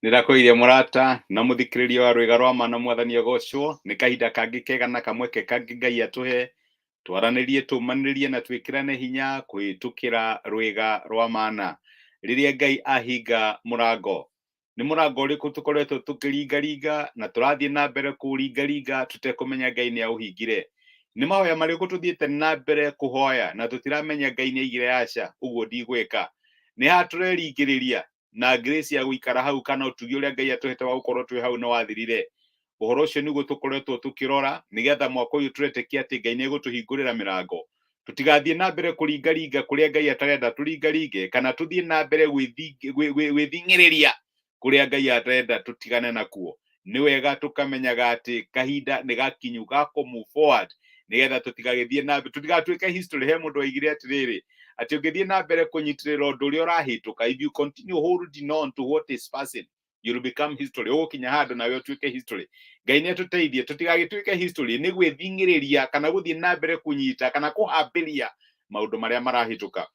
Nĩndakũgeithia mũrata na mũthikĩrĩria wa rwĩga rwa ma na mwathani agocwo. Nĩ kahinda kangĩ kega na kamweke kangĩ Ngai atũhe twaranĩrie, tũmanĩrie na twĩkĩrane hinya kũhĩtũkĩra rwĩga rwa mana. Rĩrĩa Ngai ahinga mũrango, nĩ mũrango ũrĩkũ tũkoretwo tũkĩringaringa na tũrathiĩ na mbere kũũringaringa tũtekũmenya Ngai nĩ aũhingire? Nĩ mahoya marĩkũ tũthiĩte na mbere kũhoya na tũtiramenya Ngai nĩ aigire aca, ũguo ndigwĩka? Nĩ ha tũreringĩrĩria na grace ya gũikara hau kana ũtugi ũrĩa Ngai atũhete wa gũkorwo twĩ hau nĩ wathirire? Ũhoro ũcio nĩguo tũkoretwo tũkĩrora nĩgetha mwaka ũyũ tũretĩkia atĩ Ngai nĩ egũtũhingũrĩra mĩrango. Tũtigathiĩ na mbere kũringaringa kũrĩa Ngai atarenda tũringaringe, kana tũthiĩ na mbere gwĩthing'ĩrĩria kũrĩa Ngai atarenda tũtigane nakuo. Nĩ wega tũkamenyaga atĩ kahinda nĩ gakinyu ga kũ move forward nĩgetha tũtigagĩthiĩ na mbere, tũtigatuĩke history. He mũndũ waigire atĩrĩrĩ, atĩ ũngĩthiĩ na mbere kũnyitĩrĩra ũndũ ũrĩa ũrahĩtũka, if you continue holding on to what is passing, you'll become history. Ũgũkinya handũ nawe ũtuĩke history. Ngai nĩ atũteithie tũtigagĩtuĩke history nĩ gwĩthing'ĩrĩria kana gũthiĩ na mbere kũnyita kana kũhambĩria maũndũ marĩa marahĩtũka.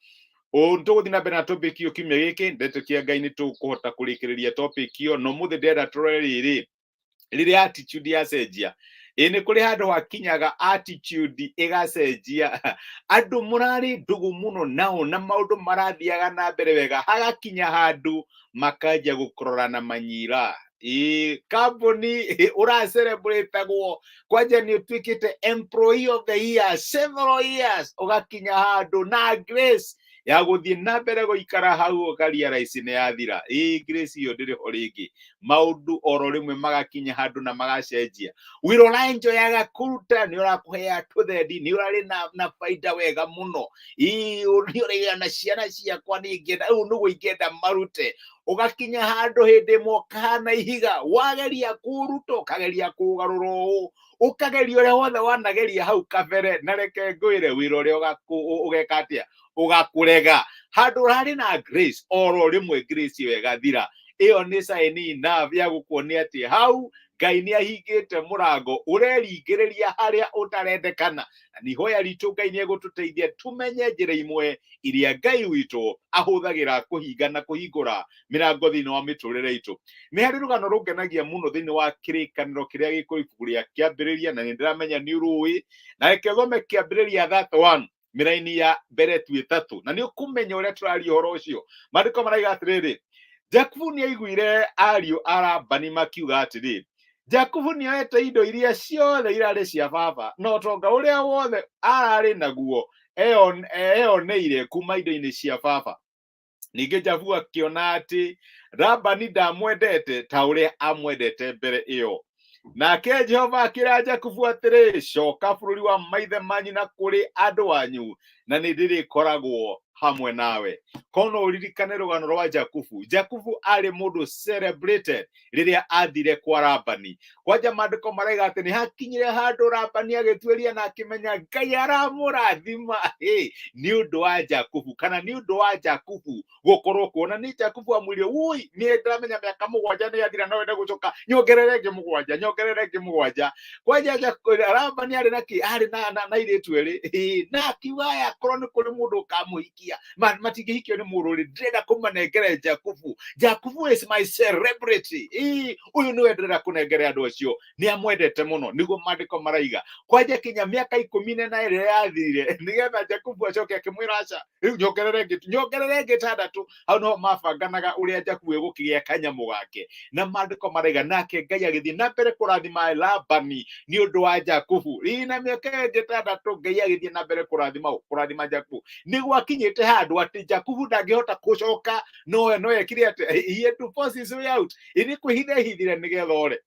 Tũgũthiĩ na mbere na topic ĩyo kiumia gĩkĩ. Ndetĩkia Ngai nĩ tũkũhota kũrĩkĩrĩria topic ĩyo, no mũthĩ ndĩrenda tũrore rĩrĩ, rĩrĩa attitude yacenjia. Ĩ nĩ kũrĩ handũ hakinyaga attitude ĩgacenjia. Andũ mũrarĩ ndũgũ mũno nao na maũndũ marathiaga na mbere wega, hagakinya handũ makanjia gũkũrora na manyira. Ĩ kambuni ũracerebũrĩtagwo kwanja nĩ ũtuĩkĩte employee of the year several years, ũgakinya handũ na grace ya gũthiĩ na mbere gũikara hau ũkarealize nĩ yathira. Ĩ grace ĩyo ndĩrĩ ho rĩngĩ. Maũndũ oro rĩmwe magakinya handũ na magacenjia. Wĩra ũraenjoyaga kũruta nĩ ũrakũhea tũthendi, nĩ ũrarĩ na baida wega mũno. Ĩ nĩ ũrĩgĩa na ciana ciakwa nĩ ingĩenda ũũ nĩguo ingĩenda marute. Ũgakinya handũ hĩndĩ ĩmwe ũkahana ihiga, wageria kũruta, ũkageria kũgarũra ũũ, ũkageria ũrĩa wothe wanageria hau kabere, na reke ngwĩre, wĩra ũrĩa ũgeka atĩa, ũgakũrega. Handũ ũrarĩ na grace, oro rĩmwe grace ĩyo ĩgathira. Ĩyo nĩ sign enough ya gũkuonia atĩ hau Ngai nĩ ahingĩte mũrango, ũreringĩrĩria harĩa ũtarendekana. Na nĩ ihoya ritũ Ngai nĩ egũtũteithia tũmenye njĩra imwe iria Ngai witũ ahũthagĩra kũhinga na kũhingũra mĩrango thĩinĩ wa mĩtũrĩre itũ. Nĩ harĩ rũgano rũngenagia mũno thĩinĩ wa kĩrĩkanĩro kĩrĩa gĩkũ ibuku rĩa Kĩambĩrĩria, na nĩ ndĩramenya nĩ ũrũĩ, na reke thome Kĩambĩrĩria 31 mĩraini ya mbere tu ĩtatũ, na nĩ ũkũmenya ũrĩa tũraria ũhoro ũcio. Maandĩko maraiga atĩrĩrĩ, Jakubu nĩ aiguire ariũ a Labani makiuga atĩrĩ, "Jakubu nĩ oete indo iria ciothe irarĩ cia baba, na ũtonga ũrĩa wothe ararĩ naguo eyoneire kuma indo-inĩ cia baba." Ningĩ Jakubu akĩona atĩ Labani ndamwendete ta ũrĩa amwendete mbere ĩyo. Nake Jehova akĩra Jakubu atĩrĩ, "Coka bũrũri wa maithe manyu na kũrĩ andũ anyu, na nĩ ndĩrĩkoragwo hamwe nawe." Kono ũririkane rũgano rwa Jakubu. Jakubu arĩ mũndũ celebrated rĩrĩa athire kwa Labani. Kwanja maandĩko maraiga atĩ nĩ hakinyire handũ Labani agĩtuĩria na akĩmenya Ngai aramũrathima nĩ ũndũ wa Jakubu, kana nĩ ũndũ wa Jakubu gũkorwo kuona nĩ Jakubu amwĩrire, "Wui, nĩ ndĩramenya mĩaka 7 nĩ yathira, no wende gũcoka, nyongerere ĩngĩ 7, nyongerere ĩngĩ 7." Kwanja Labani arĩ na kĩ? Arĩ na airĩtu erĩ, na akiuga, "Aya, akorwo nĩ kũrĩ mũndũ ũkamũhikia, matingĩhikio nĩ mũndũ ũrĩ, ndĩrenda kũmanengere Jakubu. Jakubu is my celebrity. Ĩĩ, ũyũ nĩwe ndĩrenda kũnengere andũ acio." Nĩ amwendete mũno, nĩguo maandĩko maraiga. Kwanja kinya mĩaka 12 yathirire nĩgetha Jakubu acoke, akĩmwĩra, "Aca, rĩu nyongerere ĩngĩ, nyongerere ĩngĩ 6." Hau no mabanganaga ũrĩa Jakubu egũkĩgĩa kanyamũ gake, na maandĩko maraiga nake Ngai agĩthiĩ na mbere kũrathima Labani nĩ ũndũ wa Jakubu. Ĩĩ, na mĩaka ĩyo ĩngĩ 6 Ngai agĩthiĩ na mbere kũrathima Jakubu. Nĩ gwakinyĩte handũ atĩ Jakubu ndangĩhota gũcoka, no ekire atĩ he had to force his way out. Ĩ nĩ kwĩhitha ehithire nĩgetha ore,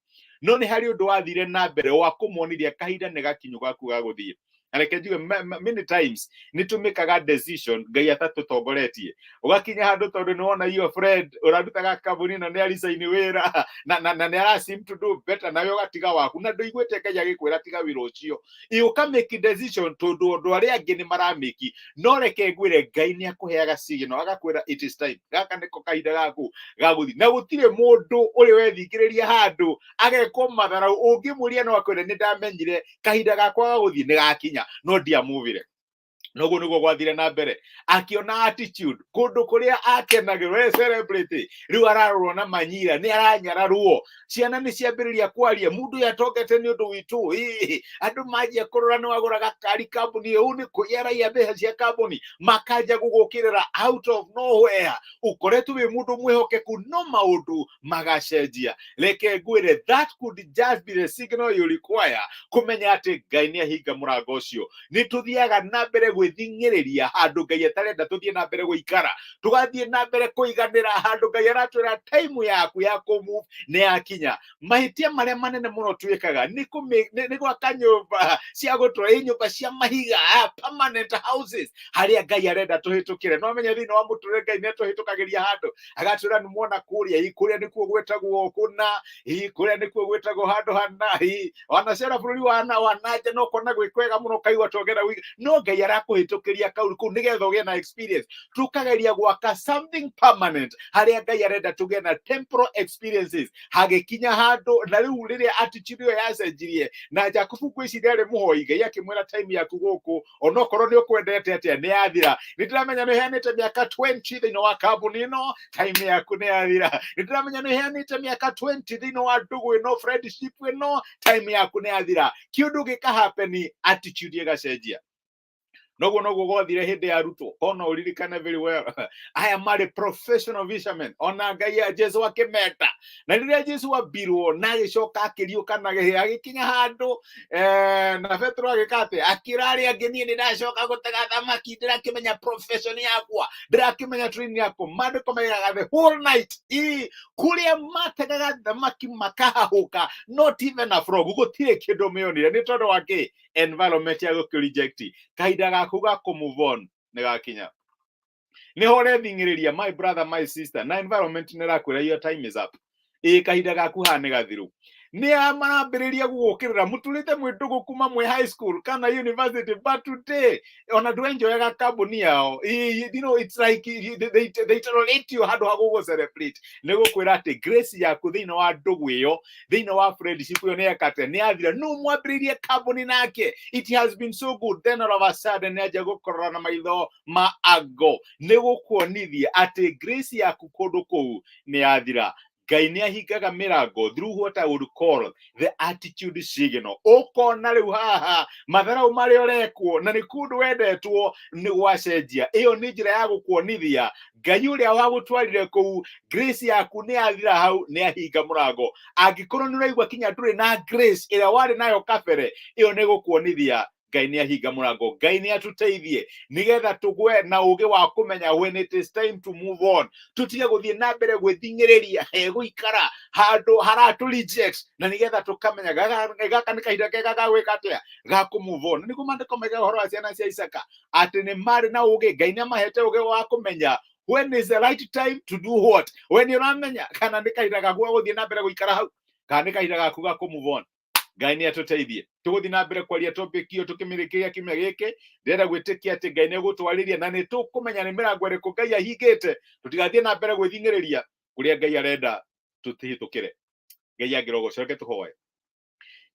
no nĩ harĩ ũndũ wathire na mbere wa kũmonithia kahinda nĩ gakinyu gaku ga gũthiĩ. Na reke njuge, many times nĩ tũmĩkaga decision Ngai atatũtongoretie. Ũgakinya handũ tondũ nĩ wona your friend ũrarutaga kambuni ĩno nĩ aricaini wĩra na nĩ ara seem to do better, nawe ũgatiga waku, na ndũiguĩte Ngai agĩkwĩra tiga wĩra ũcio. Ĩ ũkamake decision tondũ andũ arĩa angĩ nĩ maramĩki. No reke ngwĩre, Ngai nĩ akũheaga signal, agakwĩra, "It is time, gaka nĩko kahinda gaku ga gũthiĩ." Na gũtirĩ mũndũ ũrĩ wethingĩrĩria handũ agekwo matharau ũngĩmũria no akwĩre, "Nĩ ndamenyire kahinda gakwa ga gũthiĩ nĩ gakinya, no ndiamuvire." Noguo niguo gwathire na mbere, akiona attitude kundu kuria akenagirwo e celebrity, riu ararorwo na manyira, ni aranyararwo, ciana ni ciambĩrĩria kwaria, mundu ũyũ atongete nĩ ũndũ witũ. Ĩ, andũ manjia kũrora nĩ wagũraga kari kambuni ĩu, nĩ kũiya araiya mbeca cia kambuni, makanja gũgũkĩrĩra out of nowhere. Ũkoretwo wĩ mũndũ mwĩhokeku, no maũndũ magacenjia. Reke ngwĩre, that could just be the signal you require kũmenya atĩ Ngai nĩ ahinga mũrango ũcio. Nĩ tũthiaga na mbere gwĩthing'ĩrĩria handũ Ngai atarenda tũthiĩ na mbere gũikara, tũgathiĩ na mbere kũiganĩra handũ Ngai aratwĩra time yaku ya kũmove nĩ yakinya. Mahĩtia marĩa manene mũno twĩkaga nĩ nĩ gwaka nyũmba cia gũtũra, ĩ nyũmba cia mahiga, permanent houses, harĩa Ngai arenda tũhĩtũkĩre. No menye thĩinĩ wa mũtũrĩre Ngai nĩ atũhĩtũkagĩria handũ agatwĩra, nĩ mwona kũrĩa, ĩ kũrĩa nĩkuo gwĩtagwo kũna, ĩ kũrĩa nĩkuo gwĩtagwo handũ hana, ĩ wanacera bũrũri wa na wa nanja no kona gwĩ kwega mũno, kaigua tongera wiki, no Ngai arakũhĩtũkĩria kauri kũu nĩgetha ũgĩe na experience. Tũkageria gwaka something permanent harĩa Ngai arenda tũgĩe na temporal experiences. Hagĩkinya handũ na rĩu rĩrĩa attitude ĩyo yacenjirie na Jakubu, ngwĩciria arĩ mũhoi, Ngai akĩmwĩra, "Time yaku gũkũ, onokorwo nĩ ũkwendete atĩa, nĩ yathira. Nĩ ndĩramenya nĩ ũheanĩte mĩaka 20 thĩinĩ wa kambuni ĩno, time yaku nĩ yathira. Nĩ ndĩramenya nĩ ũheanĩte mĩaka 20 thĩinĩ wa ndũgũ ĩno, friendship ĩno, time yaku nĩ yathira." Kĩũndũ gĩka happen, attitude ĩgacenjia. Noguo noguo gwathire hĩndĩ ya arutwo. Kono ũririkane very well, aya marĩ professional fishermen, ona Ngai ya Jesu akĩmeta. Na rĩrĩa Jesu ambirwo na agĩcoka akĩriũka na agĩkinya handũ, na Petero agĩka atĩ akĩra arĩa angĩ, "Niĩ nĩ ndacoka gũtega thamaki, ndĩrakĩmenya profession yakwa, ndĩrakĩmenya training yakwa." Maandĩko maigaga the whole night, ĩ kũrĩa mategaga thamaki makahahũka, not even a frog, gũtirĩ kĩndũ mĩonire. Nĩ tondũ wa kĩ? Environment ya gũkĩ reject. Kahinda gaku ga kũ move on nĩ gakinya. Nĩho ũrething'ĩrĩria, my brother, my sister, na environment nĩ ĩrakwĩra your time is up. Ĩ kahinda gaku haha nĩ gathiru. Nĩ a marambĩrĩria gũgũkĩrĩra, mũtũrĩte mwĩ ndũgũ kuma mwĩ high school kana university, but today ona ndwenjoyaga kambuni yao. It's like they tolerate you handũ ha gũgũ celebrate. Nĩ gũkwĩra atĩ grace yaku thĩinĩ wa ndũgũ ĩyo, thĩinĩ wa friendship ĩyo, nĩ yekate nĩ yathira. No mwambĩrĩirie kambuni nake, it has been so good, then all of a sudden nĩ anjia gũkorora na maitho ma ango. Nĩ gũkuonithia atĩ grace yaku kũndũ kũu nĩ yathira. Ngai nĩ ahingaga mĩrango through what I would call the attitude signal. Ũkona rĩu haha matharau marĩa ũrekwo na nĩ kũndũ wendetwo nĩ gwacenjia. Ĩyo nĩ njĩra ya gũkuonithia Ngai ũrĩa wagũtwarire kũu, grace yaku nĩ yathira hau, nĩ ahinga mũrango. Angĩkorwo nĩ ũraigua kinya ndũrĩ na grace ĩrĩa warĩ nayo kabere, ĩyo nĩ gũkuonithia Ngai nĩ ahinga mũrango. Ngai nĩ atũteithie nĩgetha tũgwe na ũgĩ wa kũmenya when it is time to move on, tũtige gũthiĩ na mbere gwĩthing'ĩrĩria gũikara handũ haratũ reject, na nĩgetha tũkamenya gaka nĩ kahinda kega ga gwĩka atĩa, ga kũ move on. Nĩguo maandĩko maigaga ũhoro wa ciana cia Isaka atĩ nĩ marĩ na ũgĩ. Ngai nĩ amahete ũgĩ wa kũmenya when is the right time to do what. We nĩ ũramenya kana nĩ kahinda gaku ga gũthiĩ na mbere gũikara hau, kana nĩ kahinda gaku ga kũ move on. Ngai nĩ atũteithie. Tũgũthiĩ na mbere kwaria topic ĩyo tũkĩmĩrĩkĩria kiumia gĩkĩ. Ndĩrenda gwĩtĩkia atĩ Ngai nĩ egũtwarĩria na nĩ tũkũmenya nĩ mĩrango ĩrĩkũ Ngai ahingĩte, tũtigathiĩ na mbere gwĩthing'ĩrĩria kũrĩa Ngai arenda tũtihĩtũkĩre. Ngai angĩrogocwo. Reke tũhoe.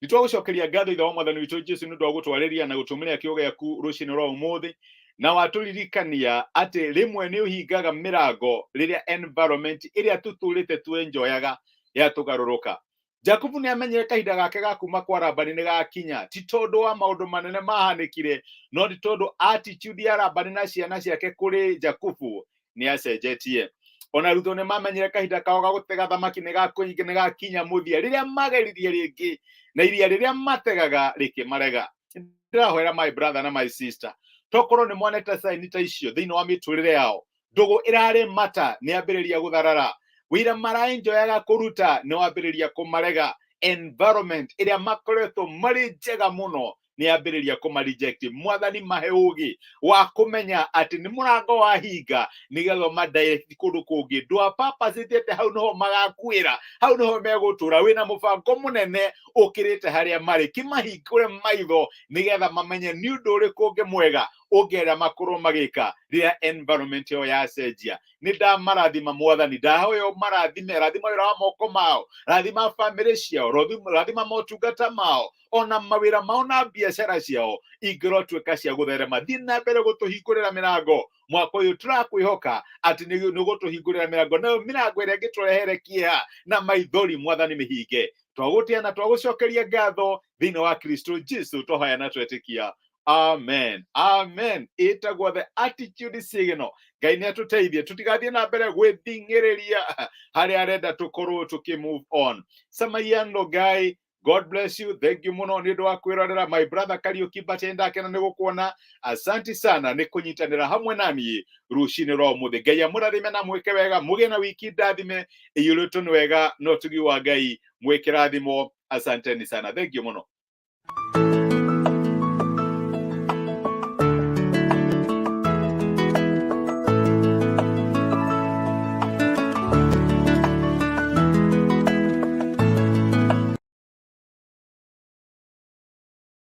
Nĩ twagũcokeria ngatho, Ithe wa Mwathani witũ Jesu, nĩ ũndũ wa gũtwarĩria na gũtũmĩra kiugo gĩaku rũcinĩ rwa ũmũthĩ, na watũririkania atĩ rĩmwe nĩ ũhingaga mĩrango rĩrĩa environment ĩrĩa tũtũrĩte twenjoyaga yatũgarũrũka. Jakubu nĩ amenyire kahinda gake ga kuma kwa Labani nĩ gakinya, ti tondũ wa maũndũ manene mahanĩkire, no nĩ tondũ attitude ya Labani na ciana ciake kũrĩ Jakubu nĩ acenjetie. Ona arutwo nĩ mamenyire kahinda kao ga gũtega thamaki nĩ gakinya mũthia rĩrĩa mageririe rĩngĩ na iria rĩrĩa mategaga rĩkĩmarega. Ndĩrahoera my brother na my sister, tokorwo nĩ monete sign ta icio thĩinĩ wa mĩtũrĩre yao. Ndũgũ ĩrarĩ mata nĩ ambĩrĩria gũtharara, wĩra maraenjoyaga kũruta nĩ wambĩrĩria kũmarega, environment ĩrĩa makoretwo marĩ njega mũno nĩ yambĩrĩria kũma reject. Mwathani, mahe ũgĩ wa kũmenya atĩ nĩ mũrango wahinga, nĩgetha ũma direct kũndũ kũngĩ. Ndwapapacĩte hau nĩho magakuĩra, hau nĩho megũtũra. Wĩna mũbango mũnene ũkĩrĩte harĩa marĩ. Kĩmahingũre maitho nĩgetha mamenye nĩ ũndũ ũrĩkũ ũngĩ mwega ũngĩenda makorwo magĩka rĩrĩa environment ĩyo yacenjia. Nĩ ndamarathima, Mwathani. Ndahoya ũmarathime, rathima wĩra wa moko mao, rathima bamĩrĩ ciao, rathima motungata mao, ona mawĩra mao na mbia. Biacara ciao ingĩrotuĩka cia gũtherema. Thiĩ na mbere gũtũhingũrĩra mĩrango mwaka ũyũ, tũrakwĩhoka atĩ nĩ ũgũtũhingũrĩra mĩrango, nayo mĩrango ĩrĩa ĩngĩtũrehere kĩeha na maithori, Mwathani, mĩhinge. Twagũtĩa na twagũcokeria ngatho thĩinĩ wa Kristo Jesu, twahoya na twetĩkia, amen, amen. Ĩtagwo The Attitude Signal. Ngai nĩ atũteithie tũtigathiĩ na mbere gwĩthing'ĩrĩria harĩa arenda tũkorwo tũkĩ move on. Samaian Logai, God bless you. Thank you mũno nĩ ũndũ wa kwĩrorera. My brother Kariuki Mbache, ndakena nĩ gũkuona. Asanti sana nĩ kũnyitanĩra hamwe na niĩ rũcinĩ rwa ũmũthĩ. Ngai amũrathime na mwĩke wega, mũgĩe na wiki ndathime ĩiyũrĩtwo nĩ wega na ũtugi wa Ngai. Mwĩkĩrathimo. Asanteni sana. Thank you mũno.